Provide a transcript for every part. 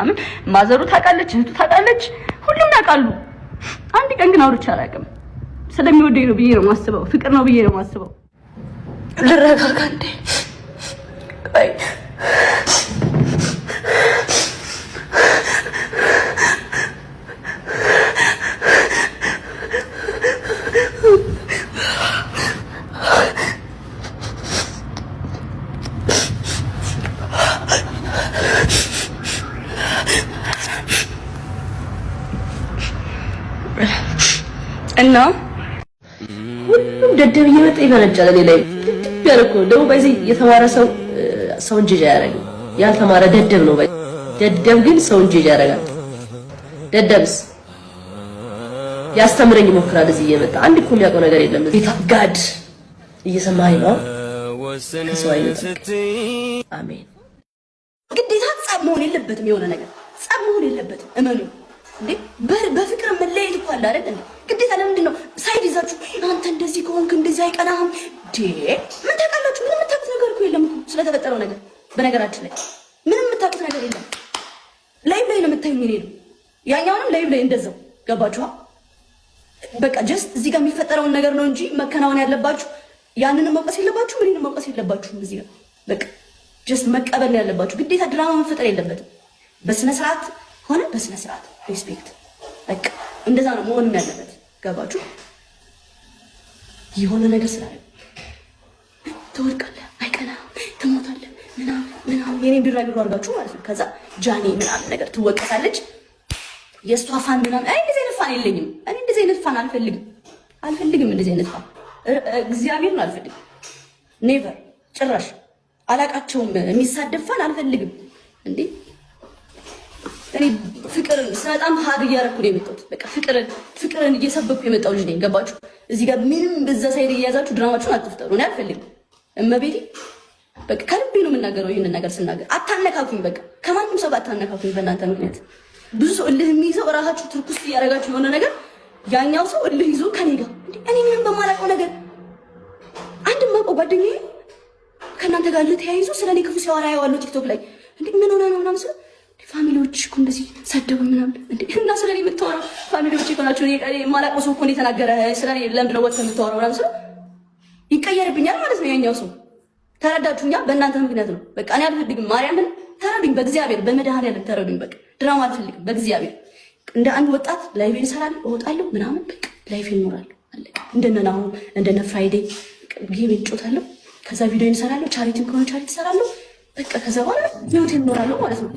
ምናምን ማዘሩ ታውቃለች፣ እህቱ ታውቃለች፣ ሁሉም ያውቃሉ። አንድ ቀን ግን አውርቼ አላውቅም። ስለሚወደኝ ነው ብዬ ነው የማስበው። ፍቅር ነው ብዬ ነው የማስበው። ልረጋጋ እንዴ? ቆይ። እና ሁሉም ደደብ እየመጣ ይፈነጫል። እኔ ላይ ድድብ ያለ እኮ ነው። ደግሞ በዚህ የተማረ ሰው ሰውን ጅጅ አያደርግም። ያልተማረ ደደብ ነው። ደደብ ግን ሰውን ጅጅ ያደርጋል። ደደብስ ሊያስተምረኝ ይሞክራል። እዚህ እየመጣ አንድ እኮ የሚያውቀው ነገር የለም። ጌታ God እየሰማኸኝ ነው? ከሰው አይነት አሜን። ግዴታ ጸብ መሆን የለበትም። የሆነ ነገር ጸብ መሆን የለበትም። እመኑ እንዴ፣ በፍቅር መለያየት እኮ አለ አይደል እንዴ? ግዴታ ለምንድን ነው side ይዛችሁ አንተ እንደዚህ ከሆንክ እንደዚህ አይቀናህም? ዴ ምን ታውቃላችሁ? ምንም የምታውቁት ነገር እኮ የለም እኮ ስለተፈጠረው ነገር። በነገራችን ላይ ምንም የምታውቁት ነገር የለም። Live ላይ ነው የምታዩኝ እኔ ነው ያኛውንም live ላይ እንደዛው ገባችኋ? በቃ just እዚህ ጋር የሚፈጠረውን ነገር ነው እንጂ መከናወን ያለባችሁ ያንንም መውቀስ የለባችሁ፣ ምንም መውቀስ የለባችሁም። እዚህ ጋር በቃ just መቀበል ነው ያለባችሁ። ግዴታ ድራማ መፈጠር የለበትም። በስነ ስርዓት ሆነ በስነ ስርዓት respect፣ በቃ እንደዛ ነው መሆንም ያለበት። ገባችሁ? የሆነ ነገር ስላለ ትወድቃለህ፣ አይቀናም፣ ትሞታለህ፣ ምናምን ምናምን የኔን ቢራቢሮ አድርጋችሁ ማለት ነው። ከዛ ጃኔ ምናምን ነገር ትወቀሳለች። የእሷ fan ምናምን። አይ እንደዚህ አይነት fan የለኝም እኔ፣ እንደዚህ አይነት fan አልፈልግም፣ አልፈልግም እንደዚህ አይነት fan፣ እግዚአብሔርን አልፈልግም። Never፣ ጭራሽ አላቃቸውም። የሚሳደብ fan አልፈልግም እንዴ። እኔ ፍቅርን ስመጣም hug እያደረኩ ነው የመጣሁት። በቃ ፍቅርን ፍቅርን እየሰበኩ የመጣው ልጅ ነኝ። ገባችሁ? እዚህ ጋር ምንም በዛ side እየያዛችሁ ድራማችሁን አትፍጠሩ። እኔ አልፈልግም። እመቤቴ በቃ ከልቤ ነው የምናገረው። ይህንን ነገር ስናገር አታነካኩኝ። በቃ ከማንም ሰው ጋር አታነካኩኝ። በእናንተ ምክንያት ብዙ ሰው እልህ የሚይዘው እራሳችሁ ትርኩስ እያደረጋችሁ የሆነ ነገር ያኛው ሰው እልህ ይዞ ከኔ ጋር እንዴ፣ እኔ ምንም በማላውቀው ነገር አንድ የማውቀው ጓደኛዬ ከእናንተ ጋር እልህ ተያይዞ ስለ እኔ ክፉ ሲያወራ ያዋለው ቲክቶክ ላይ። እንዴ ምን ሆነ ነው ምናምን ስለው family ዎች እኮ እንደዚህ ሰደቡ ምናምን። እንዴ እና ስለ እኔ የምታወራው family ዎች እኮ ናቸው። እኔ የማላውቀው ሰው እኮ ነው የተናገረ። ስለ እኔ ለምንድን ነው ወጥተህ የምታወራው ምናምን ስለው ይቀየርብኛል ማለት ነው ያኛው ሰው። ተረዳችሁኛ? በእናንተ ምክንያት ነው። በቃ እኔ አልፈልግም። ማርያምን ተረዱኝ፣ በእግዚአብሔር በመድኃኒዓለም ተረዱኝ። በቃ ድራማ አልፈልግም። በእግዚአብሔር እንደ አንድ ወጣት live ኤን እሰራለሁ፣ እወጣለሁ ምናምን በቃ life ኤን እኖራለሁ። አለቀ። እንደነ ናሆም እንደነ ፍራይዴ game እጫወታለሁ። ከዛ ቪዲዮ እሰራለሁ። Charity ም ከሆነ charity እሰራለሁ። በቃ ከዛ በኋላ ህይወቴን እኖራለሁ ማለት ነው።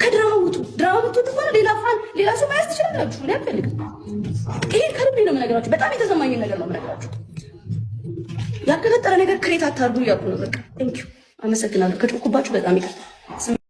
ከድራማ ውጡ። ድራማ ብትወጡ ከሆነ ሌላ fan ሌላ ሰው መያዝ ትችላላችሁ። እኔ አልፈልግም። ይሄ ከልቤ ነው የምነግራችሁ። በጣም የተሰማኝን ነገር ነው የምነግራችሁ። ያልተፈጠረ ነገር create አታርጉ እያልኩ ነው። በቃ thank you፣ አመሰግናለሁ። ከጮኩባችሁ በጣም ይቅርታ።